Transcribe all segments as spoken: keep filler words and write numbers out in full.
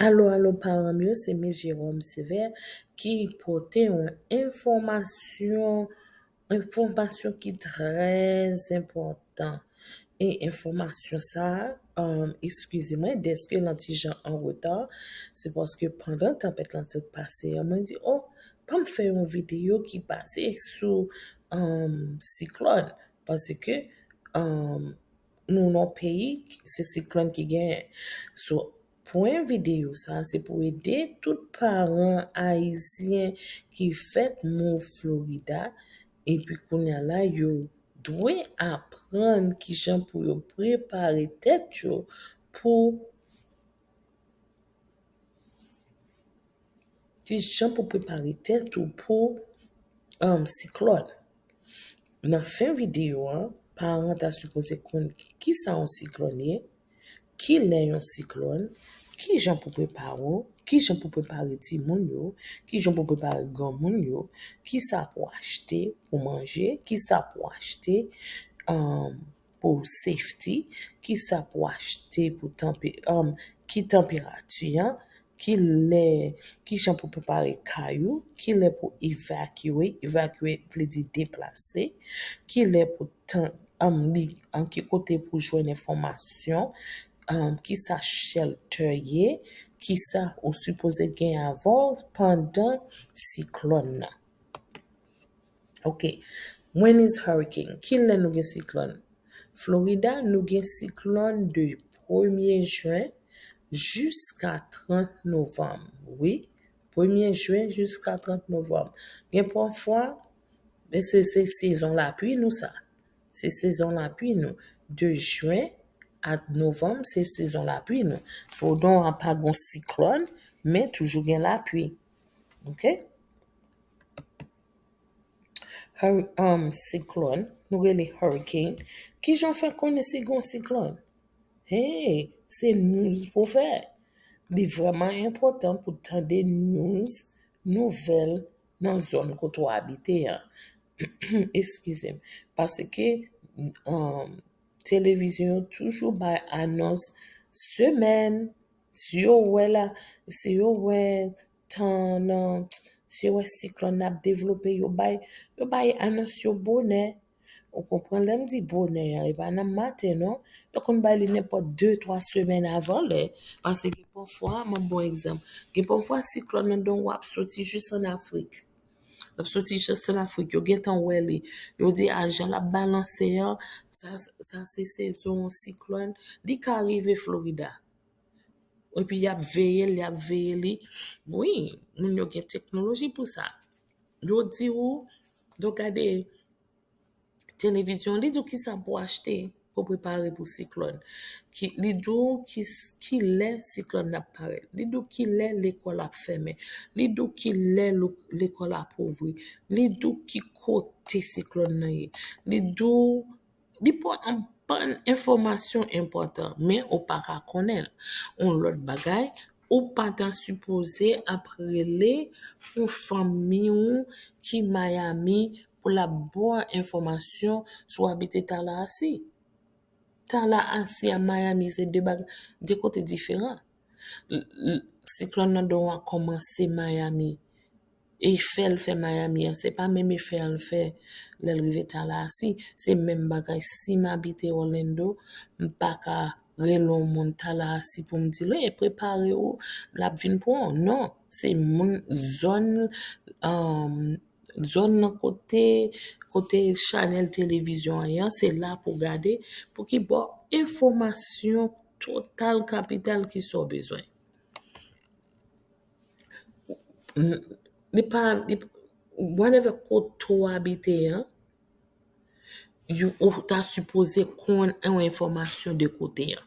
Alo, alo, paran m yo, se Miss Jérôme Sévère ki pote yon enfòmasyon, enfòmasyon ki trè enpòtan. E enfòmasyon sa a, um, eskize mwen dèske l yon ti jan an reta, se paske pandan tanpèt lan te pase an, mwen di, oh, ban m fè yon videyo ki pase sou um, siklòn, paske um, nou nan peyi, se siklòn ki genyen. So, pwen videyo sa, se pou ede tout paran ayisyen ki fèt move Florida, epi kounye a la, yo dwe aprann kijan pou yo prepare tèt yo pou kijan pou prepare tèt ou pou um, siklòn. Nan fen videyo an, paran ta sipoze konn kisa yon siklòn ye, kilè yon siklòn, kijan pou prepare w, kijan pou prepare timoun yo, kijan pou prepare granmoun yo, kisa pou achte pou manje, kisa pou achte um, pou safety, kisa pou achte pou tanpe, um, ki tanperati an, kilè, kijan pou prepare kay ou, kilè pou evacuate, evacuate vle di deplase, kilè pou tan, um, li, an ki kote pou jwenn enfòmasyon, um, kisa shelter ye, kisa ou sipoze gen avè w pandan siklòn nan. Ok. When is hurricane? Kilè nou gen siklòn? Florida, nou gen siklòn de premye jen jiska trant novanm. Wi, premye jen jiska trant novanm. Gen pafwa, men se, se sezon lapli nou sa. Se sezon lapli nou. De jen a novanm, se sezon lapli nou. So, donk, a pa gon siklòn, men toujou gen lapli. Ok? Hur- um, siklòn, nou rele hurricane. Kijan w fè konnen si gon siklòn? Hey, se news pou fè. Li vrèman enpòtan pou tande news, nouvèl nan zòn kote w abite an. Eskize m. Paske um, televizyon yo toujou bay anons semèn, si yo wè la, si yo wè tan nan, si yo wè siklòn nan ap devlope, yo bay, yo bay anons yo bonè. Ou konprann lè m di bonè an, e pa nan maten non. Yo konn bay li nenpòt de, twa semèn avan lè. Paske gen pafwa, m ap ba w egzanp, gen pafwa siklòn nan donk w ap soti jis an Afrik. L ap soti jis an Afrik. Yo gentan wè li. Yo di a jan l ap balanse an, sa, sa se sezon siklòn. Li ka rive Florida. Epi y ap veye l, y ap veye li. Wi, moun yo gen teknoloji pou sa. Yo di ou, yo gade televizyon, li di w kisa pou achte pou prepare pou siklòn. Ki, li di w ki, ki lè siklòn nan ap parèt. Li di w ki lè lekòl ap fèmen. Li di w ki lè lo- lekòl ap ouvri. Li di w ki kote siklòn nan ye. Li di w, li pou an bann enfòmasyon enpòtan, men ou pa ka konnen l. Yon lòt bagay, ou pa ta sipoze ap rele yon fanmi w ki Miami pou l ap ba w enfòmasyon si w abite Tallahassee. Tallahassee a Miami se de bag, de kote diferan. L- l- Siklòn nan donk a kòmanse Miami. E fè l fè Miami an, se pa menm efè a l fè lè l rive Tallahassee. Se menm bagay si m abite Orlando, m pa ka rele yon moun Tallahassee pou m di l, e prepare w, l ap vin pran w. Non, se moun zòn, um, zòn nan kote, kote chanèl televizyon an ye an, se la pou gade, pou ki bò enfòmasyon total kapital ki sa w bezwen. N- Li pa, li, whatever kote w abite an, you, ou ta sipoze konn yon enfòmasyon de kote an.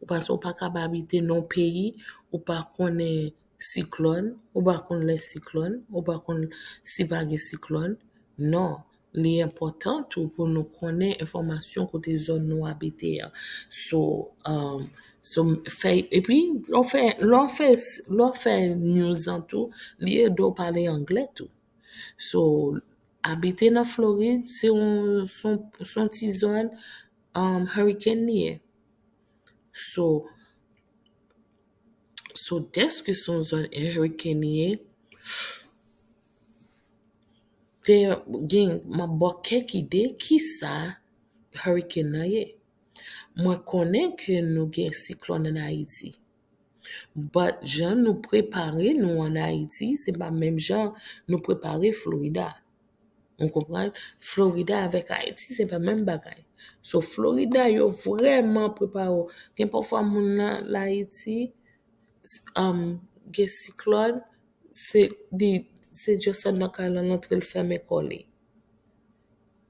Ou paske ou pa kab abite nan peyi, ou pa konnen siklòn, ou pa konn lè siklòn, ou pa konn si pa gen siklòn. Non, li enpòtan tou pou nou konnen enfòmasyon kote zòn nou abite an. So, um, so fè, epi lè w fè, lè w fè, lè w fè news an tou, li ede w pale anglè tou. So, abite nan Florid, se yon, se yon, se yon ti zòn, um, hurricane li ye. So, So, dèske se yon zòn hurricane li ye, te gen, m ap ba w kèk ide kisa hurricane nan ye. Mwen konnen ke nou gen siklòn ann Ayiti. But jan nou prepare nou ann Ayiti, se pa menm jan nou prepare Florida. Ou konprann? Florida avèk Ayiti, se pa menm bagay. So, Florida, yo vrèman prepare w. Gen pafwa moun nan Ayiti, s-, um, gen siklòn, se, li, se just anndan kay lan, l antre, l fèmen kò li.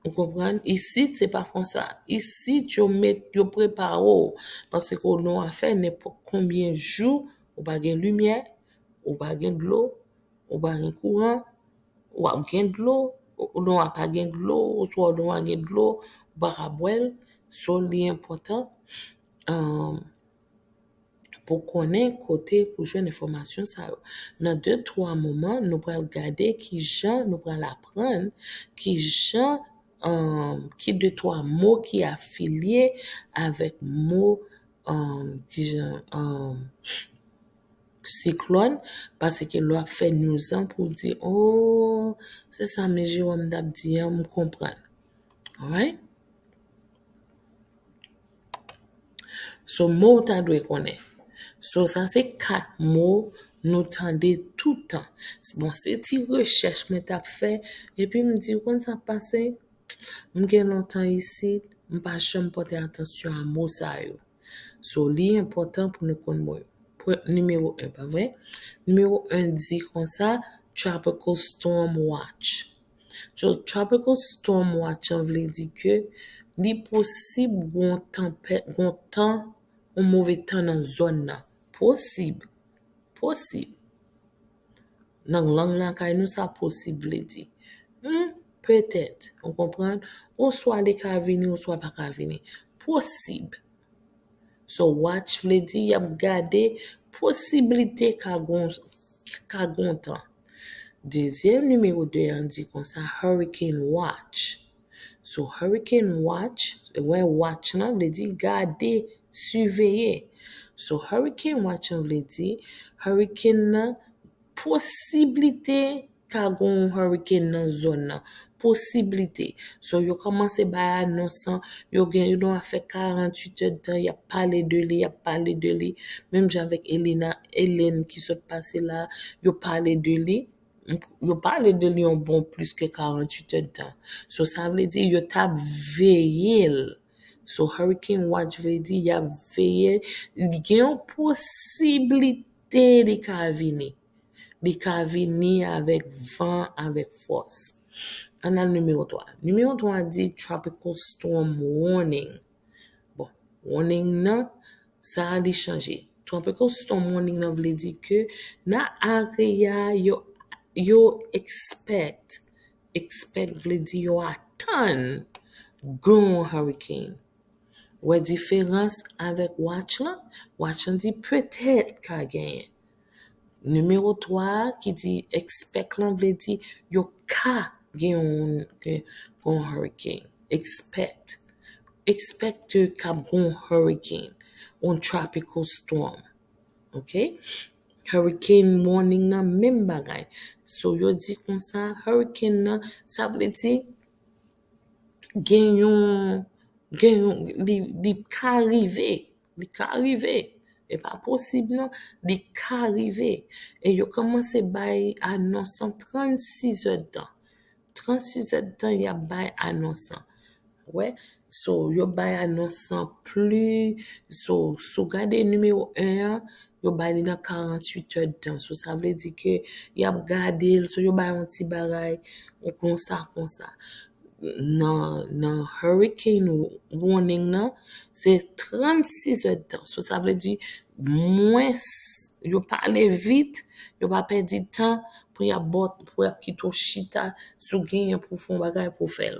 Ou konprann? Isit, se pa konsa. Isit, yo met, yo prepare w. Paske w nan afè nenpòt konbyen jou, ou pa gen limyè, ou pa gen dlo, ou pa gen kouran, w ap gen dlo, ou nan pa gen dlo, oswa w nan gen dlo, ou pa ka bwè l. So, li enpòtan, um, pou konnen kote pou jwenn enfòmasyon sa yo. Nan de twa moman, nou pral gade ki jan, nou pral aprann ki jan, um, ki de twa mo ki afilye avèk mo, um, ki jan, um, siklòn, paske lè w ap fè news lan pou w di, "Oh, se sa Men Jerome t ap di an, m konprann." Alright? So, mo w ta dwe konnen. So, sa se kat mo nou tande toutan. Bon, se ti rechèch mwen t ap fè, epi m di, "Ou konn sa k pase? M gen lontan isit, m pa janm pote atansyon a mo sa yo." So, li enpòtan pou nou konn mo yo. Pwen, nimewo en, pa vre? Nimewo en di konsa, Tropical Storm Watch. So, Tropical Storm Watch an vle di ke li posib gon tanpèt, gon tan, yon move tan nan zòn nan. Posib. Posib. Nan lang lakay nou, sa posib vle di, hmm, petèt, ou konprann? Oswa li ka vini, oswa pa ka vini. Posib. So, watch vle di y ap gade posiblite ka gon, ka gon tan. Dezyèm nimewo de an di konsa, hurricane watch. So, hurricane watch, wè watch lan vle di gade, siveye. So, hurricane watch lan vle di, hurricane nan, posiblite ka gon hurricane nan zòn nan. Posiblite. So, yo kòmanse bay anons lan, yo gen, yo dwe fè karannwit èdtan, y ap pale de li, y ap pale de li. Menm jan avèk Elena, Elen ki sot pase la, yo pale de li. Yo pale de li yon bon plis ke karannwit èdtan. So, sa vle di, yo t ap veye l. So, hurricane watch vle di, y ap veye l. Gen yon posiblite li ka vini. Li ka vini avèk van, avèk fòs. Ann al nimewo twa. Nimewo twa di tropical storm warning. Bon, warning nan, sa a li chanje. Tropical storm warning nan vle di ke nan area yo, yo expect, expect vle di yo atann gon hurricane. Wè diferans avèk watch lan? Watch lan di petèt ka genyen. Nimewo twa a ki di expect lan vle di yo ka gen yon, gen yon hurricane. Expect. Expect ke k ap gen yon hurricane, yon tropical storm. Ok? Hurricane warning nan menm bagay. So, yo di konsa, hurricane nan, sa vle di gen yon, gen yon, li, li ka rive. Li ka rive. E pa posib non. Li ka rive. E yo kòmanse bay anons lan trannsis èdtan. Trannsis èdtan y ap bay anons lan. Wè, so, yo bay anons lan pli, so, si w gade nimewo en an, yo bay li nan karannwit èdtan. So, sa vle di ke y ap gade l, so, yo bay yon ti bagay, konsa, konsa. Nan, nan hurricane warning nan, se trannsis èdtan. So, sa vle di, mwens, yo pale vit, yo pa pèdi tan pou y ap bò, pou y ap kite w chita, si w genyen pou w fè yon bagay pou w fè l.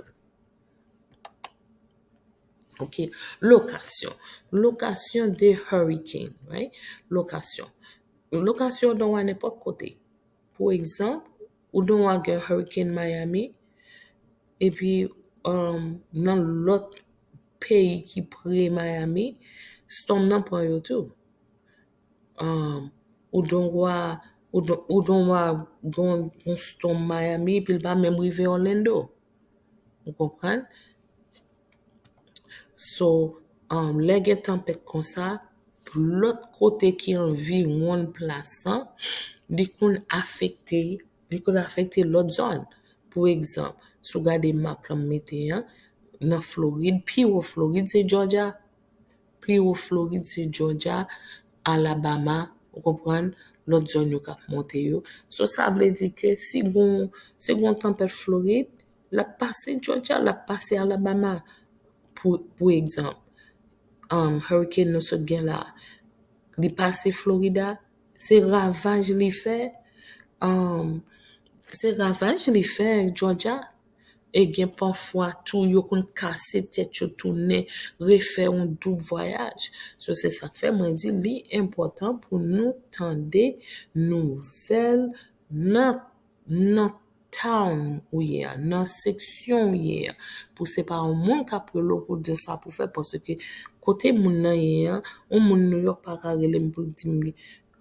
Ok. Lokasyon. Lokasyon de hurricane, right? Lokasyon. Lokasyon w nan nenpòt kote. Pou egzanp, ou nan gen hurricane Miami, epi, um, nan lòt peyi ki pre Miami, storm nan pran yo tou. Um, ou don wa, ou don, ou don wa, don, don stòm Miami, epi l pa menm rive Orlando. Ou konprann? So, um, lè gen tanpèt konsa, lòt kote ki anviwonn plas lan, li konn afekte, li konn afekte lòt zòn. Pou egzanp, si w gade map lan m mete an, nan Florid, pi wo Florid se Georgia. Pi wo Florid se Georgia, Alabama, ou konprann, lòt zòn yo k ap monte yo. So, sa vle di ke si gon, si gon tanpèt Florid, l ap pase Georgia, l ap pase Alabama, pou, pou egzanp. Um, hurricane nou sot gen la, li pase Florida, se ravaj li fè, um, se ravaj li fè Georgia. E gen pafwa tou, yo konn kase tèt yo, tounen, refè yon doub vwayaj. So, se sa k fè mwen di li enpòtan pou nou tande nouvèl nan, nan town ou ye a, nan seksyon ou ye a. Pou se pa yon moun k ap rele w pou di w sa pou fè, paske kote moun nan ye a, yon moun New York pa ka rele m pou l di m,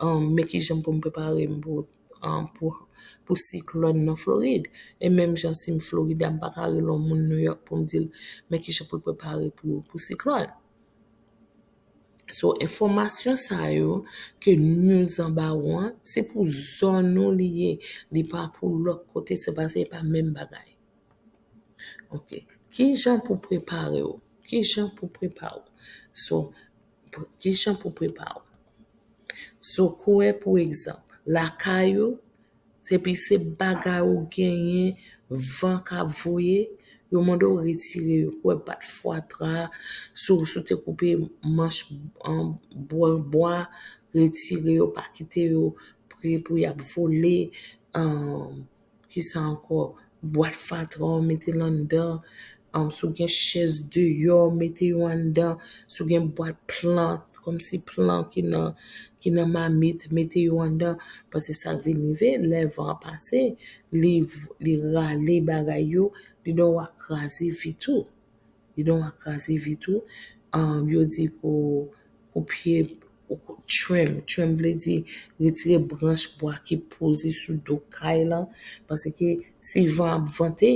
um, men kijan pou m prepare m pou, um, pou, pou siklòn nan Florid. E menm jan si m Florida, m pa ka rele yon moun New York pou m di l men kijan pou l prepare pou, pou siklòn. So, enfòmasyon sa yo ke News an ba ou an, se pou zòn ou li ye. Li pa pou lòt kote, se paske e pa menm bagay. Ok. Kijan pou prepare w? Kijan pou prepare w? So, pr-, kijan pou prepare w? So, kouwè, pou egzanp, lakay ou, epi se bagay ou genyen, van k ap voye, yo mande w retire yo, kouwè, bat fatra, si w, si w te koupe manch, um, bwa, bwa, retire yo, pa kite yo pre pou y ap vole, um, kisa ankò? Bwat fatra w mete l anndan, um, si w gen chèz deyò, mete yo anndan, si w gen bwat plant, kòmsi plan ki nan, ki nan mamit, mete yo anndan, paske sa k vin rive, lè van an pase, li, li rale bagay yo, li don w a kraze vit ou. Li don w a kraze vit ou. Um, yo di pou, pou pye, pou trim, trim vle di retire branch bwa ki poze sou do kay lan, paske si van ap vante,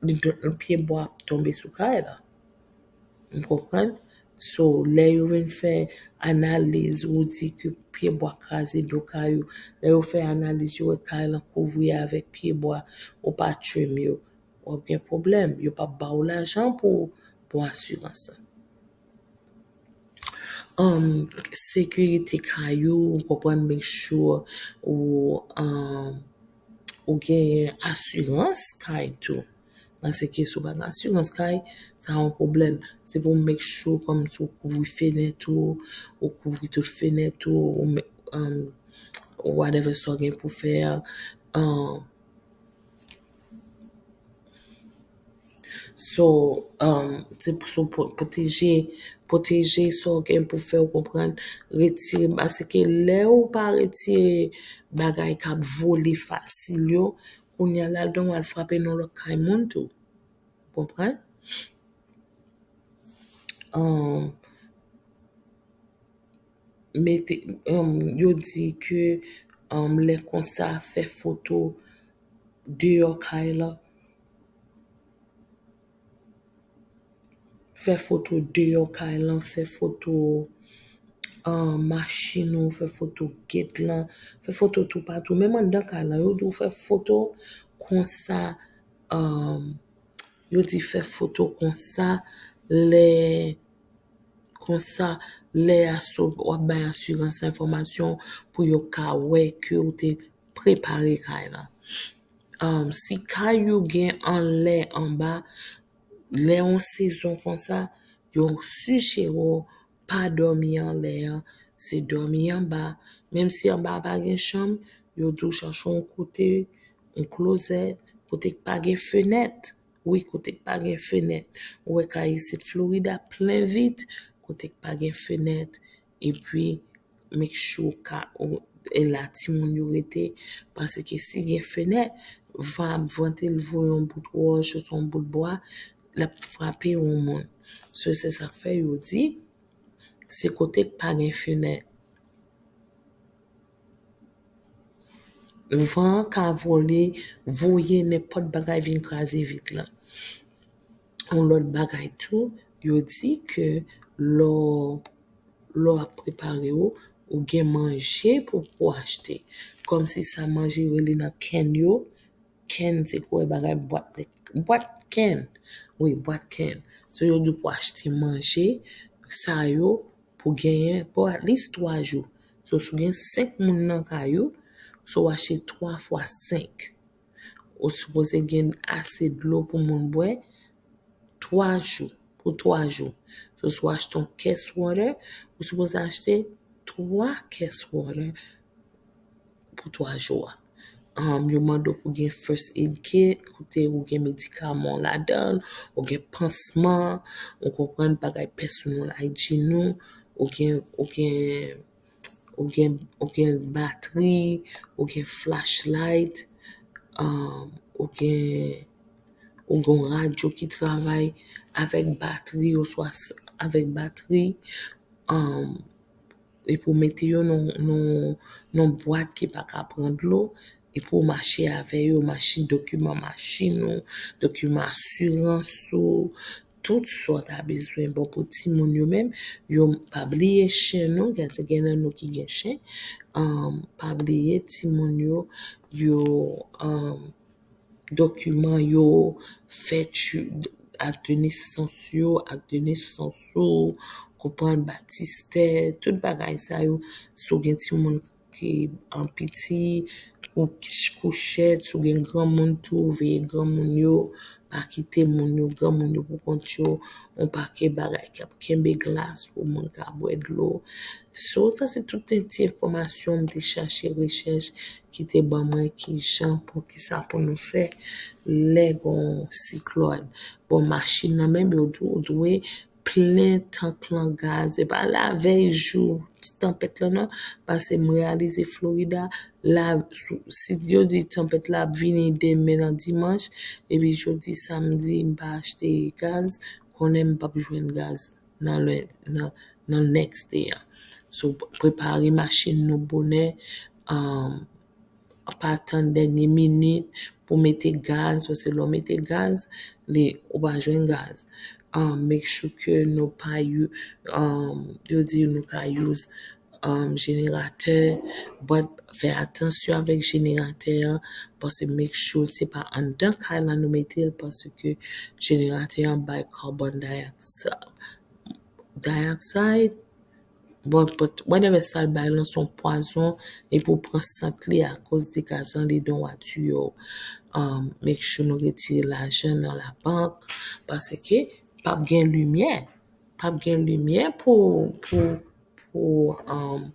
li do-, pye bwa ap tonbe sou kay lan. Ou konprann? So, lè yo vin fè analiz, ou di ke pye bwa kraze do kay ou. Lè yo fè analiz, yo wè kay lan kouvri avèk pye bwa, ou pa trim yo, w ap gen pwoblèm. Yo p ap ba w lajan pou, pou asirans lan. Um, sekirite kay ou, ou konprann, make sure ou, um, ou genyen asirans kay tou. Paske si w pa gen asirans kay, sa yon pwoblèm. Se pou w make sure kòmsi w kouvri fenèt ou, ou kouvri tout fenèt ou, ou me-, um, whatever sa w gen pou fè a, um, So, um, se pou, so, pwoteje, pwoteje sa w gen pou fè, w konprann, retire, paske lè w pa retire bagay k ap vole fasil yo, kounye a la, l don w al frape nan lòt kay moun tou. Konprann? Um, mete, um, yo di ke, um, lè konsa, fè foto deyò kay lan. Fè foto deyò kay lan, fè foto, um, machin ou, fè foto gate lan, fè foto toupatou. Menm anndan kay lan, yo di w fè foto konsa, um, yo di fè foto konsa, lè Konsa, lè aso-, w ap bay asirans enfòmasyon pou yo ka wè ke ou te prepare kay la. Um, si kay ou gen anlè, anba, lè yon sezon konsa, yo sijere w pa dòmi anlè an, se dòmi anba. Menm si anba a pa gen chanm, yo di w chache yon kote, yon klozèt, kote k pa gen fenèt. Wi, kote k pa gen fenèt. Ou wè kay isit Florida plen vit, kote k pa gen fenèt. Epi, make sure ka, ou, e la timoun yo rete, paske si gen fenèt, van ap vante, l voye yon bout wòch oswa yon bout bwa, l ap frape yon moun. So, se sa k fè yo di, se kote k pa gen fenèt. van an ka vole, voye nenpòt bagay vin kraze vit la. Yon lòt bagay tou, yo di ke lè w, lè w ap prepare w, ou gen manje pou, pou achte. Kòmsi sa manje yo rele nan kenn yo, kenn se kwè bagay bwat, bwat kenn. Wi, bwat kenn. So, yo di w pou achte manje, sa yo, pou genyen, pou at least twa jou. So, si w gen senk moun nan kay ou, so w achte twa fwa senk. Ou sipoze gen ase dlo pou moun bwè twa jou, pou twa jou. So, si w achte yon case water, ou sipoze achte twa case water pou twa jou a. Um, yo mande w pou gen first aid kit, kote ou gen medikaman w ladan l, ou gen pansman, ou konprann, bagay personal hygiene ou, ou gen, ou gen, ou gen, ou gen batri, ou gen flashlight, um, ou gen, ou gen yon radyo ki travay avèk batri, oswa s-, avèk batri, um, epi w mete yo nan, nan, nan bwat ki pa ka pran dlo, epi w mache avè yo, mache dokiman machin ou, dokiman asirans ou, tout sa w ta bezwen. Bon, pou timoun yo menm, yo pa bliye chen nou, paske gen nan nou ki gen chen, um, pa bliye timoun yo, yo, um, dokiman yo, fèt ak de nesans yo, ak de nesans ou, konprann, batistè, tout bagay sa yo, si w gen timoun ki an piti, kou-, kouchèt, si w gen granmoun tou, veye granmoun yo, pa kite moun yo, granmoun yo pou kont yo, yon pakèt bagay k ap kenbe glas pou moun ka bwè dlo. So, sa se tout ti enfòmasyon m te chache rechèch ki te ban mwen ki jan pou ki sa pou nou fè lè gon siklòn. Bon, machin nan menm, yo di w dwe plen tank lan gaz. Se pa lavèy jou ti tanpèt lan, non, paske m reyalize Florida, la, sou, si yo di tanpèt la ap vini demen nan dimanch, epi jodi samdi m pa achte gaz, konnen m p ap jwenn gaz nan lè, nan, nan next day a. So, prepare machin nou bonè, um, pa tann dènye minit pou mete gaz, paske lè w mete gaz, li, ou pa jwenn gaz. Um, make sure ke nou pa, um, yo di nou ka use, um, jeneratè, but fè atansyon avèk jeneratè an, paske make sure se pa anndan kay la nou mete l, paske jeneratè an bay carbon dioxide, dioxide, bon, but whatever sa l bay lan, se yon pwazon, epi w pran sant li akoz de gaz lan, li dan w a tiye w. Um, make sure nou retire lajan nan labank, paske p ap gen limyè. P ap gen limyè pou, pou, pou, um,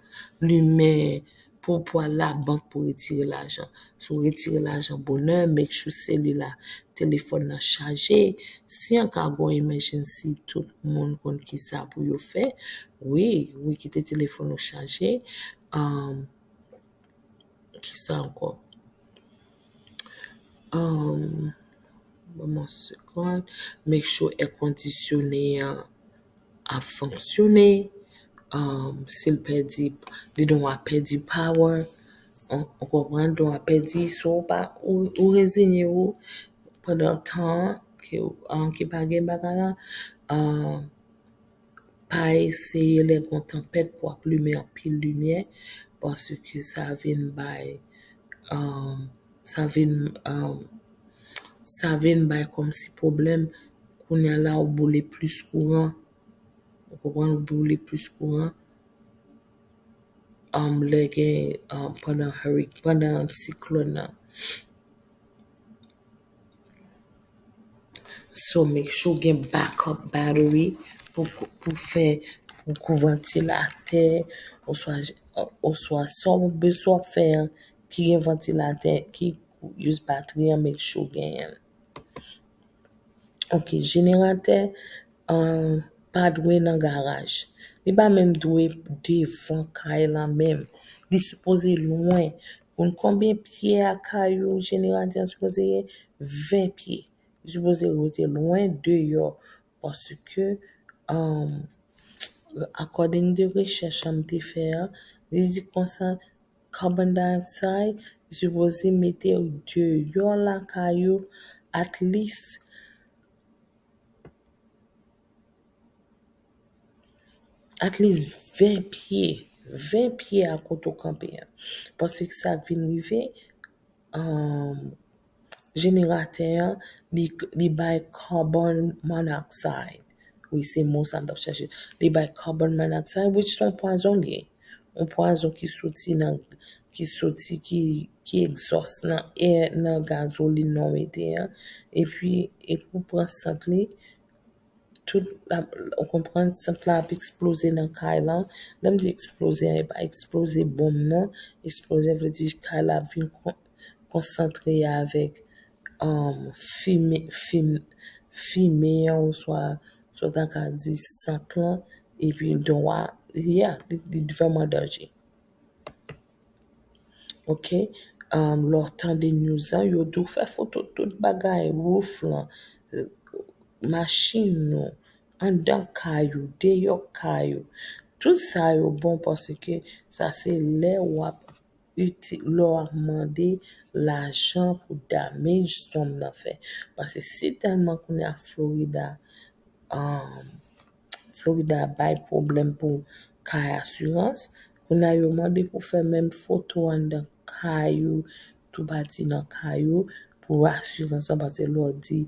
limen, pou, pou al labank pou retire lajan. Si w retire lajan bonè, make sure selila, telefòn nan chaje. Si an ka gon emergency, tout moun konn kisa pou yo fè. Wi, wi, kite telefòn ou chaje. Um, kisa ankò? Um, ban m yon segonn. Make sure air conditioning an ap fonksyone. Um, si l pèdi, li gen dwa pèdi power. Ou, ou konprann, li gen dwa pèdi. So, ou pa, ou, ou reziye w pandan tan an, ke, um, ke pa gen bagay la. Um, pa eseye lè gon tanpèt pou ap limen anpil limyè, paske sa vin bay, um, sa vin, um, sa vin bay kòmsi pwoblèm. Kounye a la, ou boule plis kouran. Ou konprann, ou boule plis kouran. Um, lè gen, um, pandan hurri-, pandan siklòn nan. So, make sure gen backup battery pou, pou fè, pou kou vantilatè, oswa, oswa sa w bezwen fè an, ki gen vantilatè, ki use battery an, make sure genyen l. Ok, jeneratè, um, pa dwe nan garaj. Li pa menm dwe devan kay la menm. Li sipoze lwen. Konn konbyen pye a kay ou jeneratè an sipoze ye? Ven pye. Li sipoze rete lwen deyò. Paske, um, according de rechèch an m te fè a, li di konsa, carbon dioxide, li sipoze mete yo deyò lakay yo, at least, at least ven pye, ven pye a kote w kanpe a. Paske sa k vin rive, um, jeneratè a, li, li bay carbon monoxide. Wi, se mo sa m t ap chèche. Li bay carbon monoxide, which se yon pwazon li ye. Yon pwazon ki soti nan, ki soti, ki, ki egzòs nan è, nan gazolin nan w mete an. Epi, epi w pran sant li, tout, ou konprann, sant la ap eksploze nan kay lan. Lè m di eksploze, e pa eksploze bonm non. Eksploze vle di kay la ap vin kon-, konsantre avèk, um, fimen, fim-, fimen an, oswa, oswa w ta ka di sant lan, epi l dwa, yeah, li, li vrèman danje. Ok? Um, lè w tande news lan, yo di w fè foto tout bagay, roof lan, machin nou, anndan kay ou, deyò kay ou. Tout sa yo bon paske sa se lè w ap iti-, lè w ap mande lajan pou damage storm nan fè. Paske si tèlman kounye a Florida, um, Florida bay pwoblèm pou kay asirans, kounye a yo mande pou fè menm foto anndan kay ou, tou pati nan kay ou, pou asirans lan, paske lè w di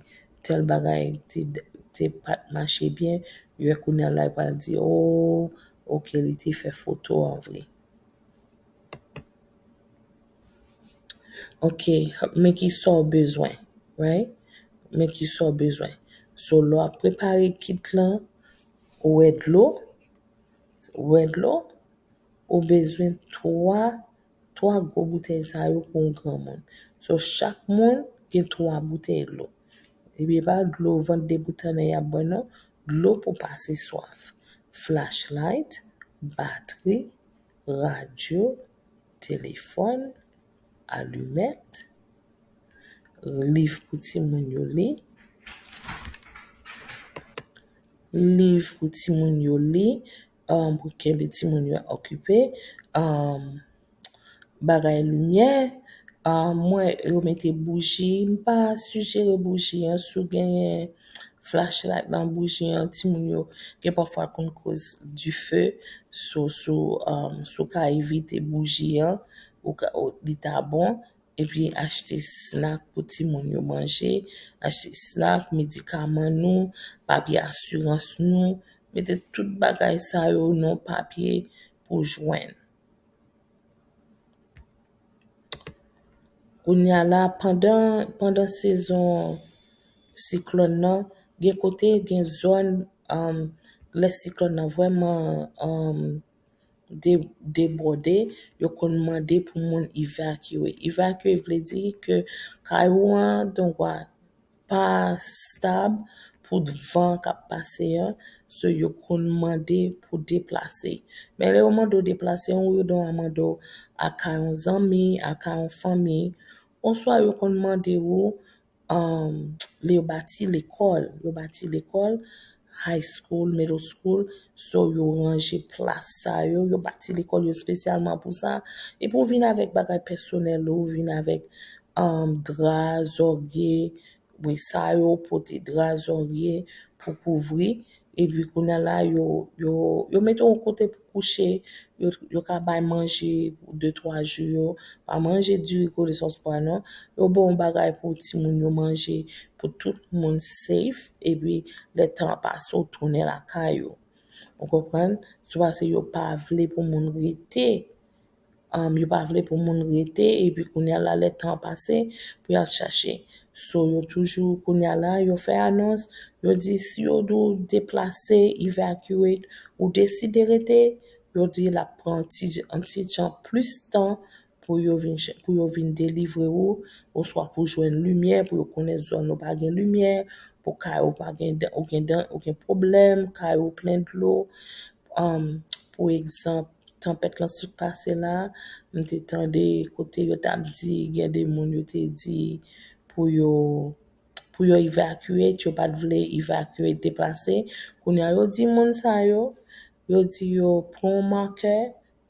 tèl bagay te, te pa t mache byen, yo kounye a la, yo pral di, "Oh, ok, li te fè foto an vre." Ok, men ki sa w bezwen, right? Men ki sa w bezwen. So, lè w ap prepare kit lan, ou wè dlo, ou wè dlo, ou bezwen twa, twa gwo boutèy sa yo pou yon granmoun. So, chak moun gen twa boutèy dlo. Epi, e pa dlo vant de bout annè y ap bwè, non. Dlo pou pase swaf. Flashlight, batri, radyo, telefòn, alimèt, liv pou timoun yo li, liv pou timoun yo li, um, pou kenbe timoun yo okipe, um, bagay limyè, um, mwen, yo mete bouji, m pa sijere bouji an, si w genyen flashlight lan, bouji an, timoun yo, gen pafwa konn koz dife, so, so, um, si w ka evite bouji an, ou ka, ou, li ta bon. Epi achte snack pou timoun yo manje, achte snack, medikaman nou, papye asirans nou, mete tout bagay sa yo nan papye pou jwenn. Kounye a la, pandan, pandan sezon siklòn nan, gen kote, gen zòn, um, lè siklòn nan vrèman, um, de-, debòde, yo konn mande pou moun evakye. Evakye vle di ke kay ou an dwa pa stab pou van k ap pase an, so yo konn mande pou deplase. Men lè yo mande w deplase, ou yo dwa mande w al kay yon zanmi, al kay yon fanmi, oswa yo konn mande w, um, lè yo bati lekòl, yo bati lekòl, high school, middle school, so yo ranje plas sa yo, yo bati lekòl yo espesyalman pou sa. Epi w vin avèk bagay pèsonèl ou, vin avèk, um, dra, zòrye, wi, sa yo pote, dra, zòrye pou kouvri. Epi kounye a la, yo, yo, yo mete w yon kote pou kouche, yo, yo ka bay manje pou de, twa jou yo, pa manje diri, konesans pwa non. Yo ba w yon bagay pou timoun yo manje, pou tout moun safe, epi lè tan an pase, w tounen lakay ou. Ou konprann? Se paske yo pa vle pou moun rete. Um, yo pa vle pou moun rete, epi kounye a la, lè tan an pase, pou y al chache. So, yo toujou, kounye a la, yo fè anons, yo di si yo di w deplase, evacuate, ou deside rete, yo di l ap pran ti, yon ti jan plis tan pou yo vin ch-, pou yo vin delivre w, oswa pou jwenn limyè, pou yo konnen zòn ou pa gen limyè, pou kay ou pa gen dan-, ou gen dan-, ou gen pwoblèm, kay ou plen dlo. Um, pou egzanp, tanpèt lan sot pase la, m te tande kote yo t ap di, gen de moun yo te di pou yo, pou yo evacuate, yo pa t vle evacuate, deplase. Kounye a, yo di moun sa yo, yo di yo pran yon makè,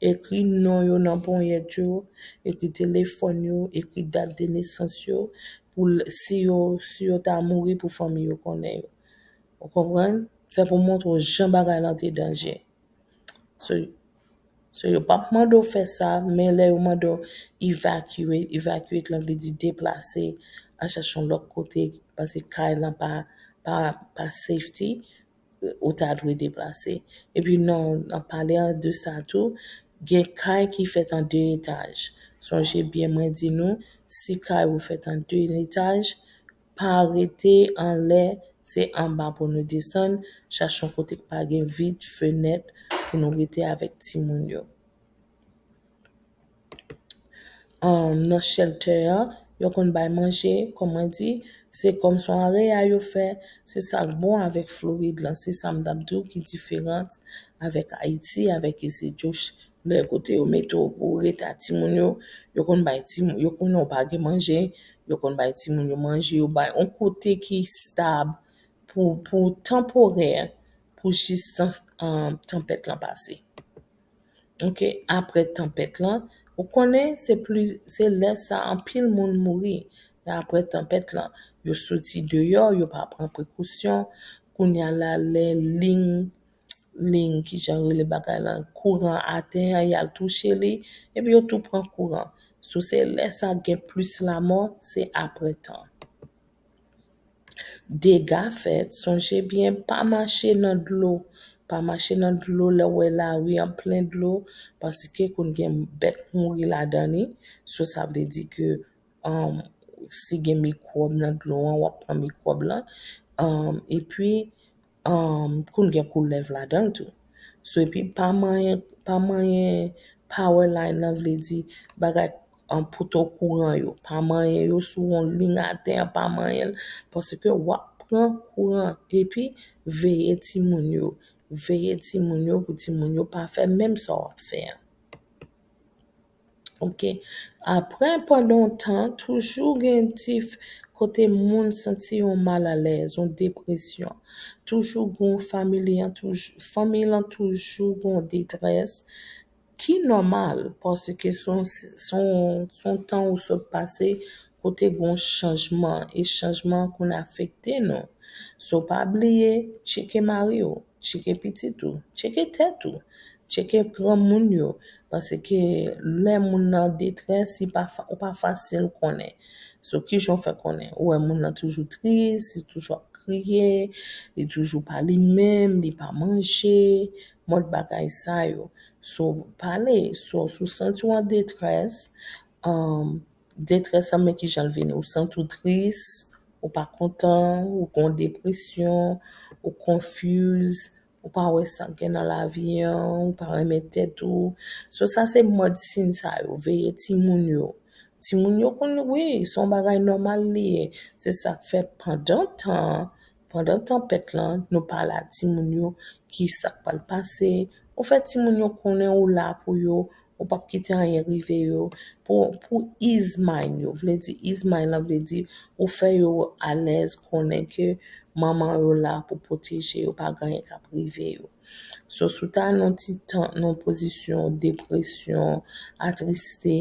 Ekri non yo nan ponyèt yo, ekri telefòn yo, ekri dat de nesans yo, pou l- si yo, si yo ta mouri, pou fanmi yo konnen yo. Ou konprann? Se pou montre w jan bagay lan te danje. So, so yo p ap mande w fè sa, men lè yo mande w evacuate, evacuate lan vle di deplase, al chèche yon lòt kote, paske kay lan pa, pa, pa safety, ou ta dwe deplase. Epi nan, nan pale de sa tou, gen kay ki fèt an de etaj. Sonje byen mwen di nou, si kay ou fèt an de etaj, pa rete anlè, se anba pou nou desann, chache yon kote ki pa gen vit, fenèt, pou nou rete avèk timoun yo. Um, nan shelter an, yo konn bay manje, kòm mwen di, se kòm se yon area yo fè, se sa k bon avèk Florid lan, se sa m t ap di w ki diferan avèk Ayiti, avèk isit yo, lè kote yo mete w pou w rete ak timoun yo, yo konn bay timoun, yo konnen w pa gen manje, yo konn bay timoun yo manje, yo bay yon kote ki stab pou, pou tanporè, pou jis tan, um, tanpèt lan pase. Ok, apre tanpèt lan, ou konnen se pli, se lè sa anpil moun mouri. Apre tanpèt lan, yo soti deyò, yo pa pran prekosyon. Kounye a la, lè liy, liy, kijan rele bagay lan, kouran atè a, y al touche li, epi yo tou pran kouran. So, se lè sa gen plis lamò, se apre tan. Dega fèt, sonje byen, pa mache nan dlo. Pa mache nan dlo lè w wè lari an plen dlo, paske konn gen bèt mouri ladan li. So, sa vle di ke, um, si gen mikwòb nan dlo an, w ap pran mikwòb lan. Um, epi, um, konn gen koulèv ladan l tou. So, epi pa manyen, pa manyen power line lan, vle di bagay, um, poto kouran yo. Pa manyen yo sou yon liy atè an, pa manyen l, paske w ap pran kouran. Epi veye timoun yo. Veye timoun yo pou timoun yo pa fè menm sa w ap fè an. Ok. Apre, pandan yon tan, toujou gen ti f- kote moun santi yon malalèz, yon depresyon. Toujou gen fanmi an, toujou, fanmi lan toujou gen detrès ki nòmal, paske se yon, se yon, se yon tan ou sot pase kote gen chanjman, e chanjman konn afekte nou. So, pa bliye, tcheke mari w, tcheke pitit ou, tcheke tèt ou, tcheke granmoun yo, paske lè moun nan detrès, li pa fa- ou pa fasil konnen. So, kijan w fè konnen? Ou wè moun nan toujou tris, li toujou ap kriye, li toujou pa li menm, li pa manje, mòd bagay sa yo. So, pale, so, si w santi w an detrès, um, detrès lan, men kijan l vini. Ou santi w tris, ou pa kontan, ou gen depresyon, ou confuse, ou pa wè sa k gen nan lavi an, ou pa renmen tèt ou. So, sa se mòd siy sa yo. Veye timoun yo. Timoun yo konn, wi, se yon bagay nòmal li ye. Se sa k fè pandan tan, pandan tanpèt lan, nou pale a timoun yo ki sa k pral pase. Ou fè timoun yo konnen ou la pou yo, ou p ap kite anyen rive yo. Pou, pou ease mind yo, vle di ease mind lan vle di ou fè yo alèz, konnen ke manman yo la pou pwoteje yo, pa gen anyen k ap rive yo. So, si w ta nan ti tan, nan pozisyon depresyon, atriste,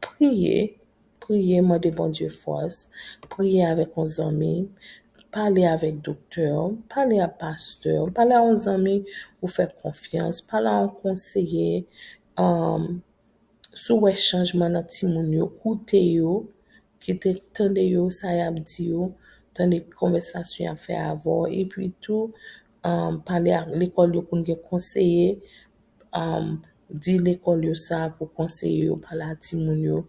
priye, priye, mande Bondye fòs, priye avèk yon zanmi, pale avèk doktè, pale a pastè, pale a yon zanmi ou fè konfyans, pale a yon konseye, um, si w wè chanjman nan timoun yo, koute yo, kite, tande yo, sa y ap di yo, tande konvèsasyon y ap fè avè w, epi tou, um, pale ak lekòl yo konn gen konseye, um, di lekòl yo sa pou konseye yo, pale a timoun yo,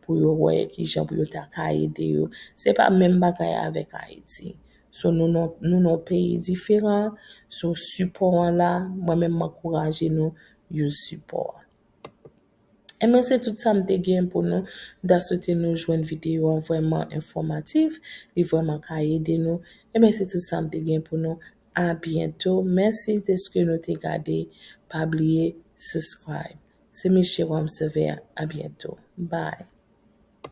pou yo wè kijan pou yo ta ka ede yo. Se pa menm bagay avèk Ayiti. So, nou nan, nou nan yon peyi diferan. So, sipò an la, mwen menm m ankouraje nou, use sipò an. Enben, se tout sa m te gen pou nou. M ta swete nou jwenn videyo an vrèman enfòmatif, li vrèman ka ede nou. Enben, se tout sa m te gen pou nou. A byento. Mèsi dèske nou te gade. Pa bliye subscribe. Se Michie Rome Sever. A byento. Bye.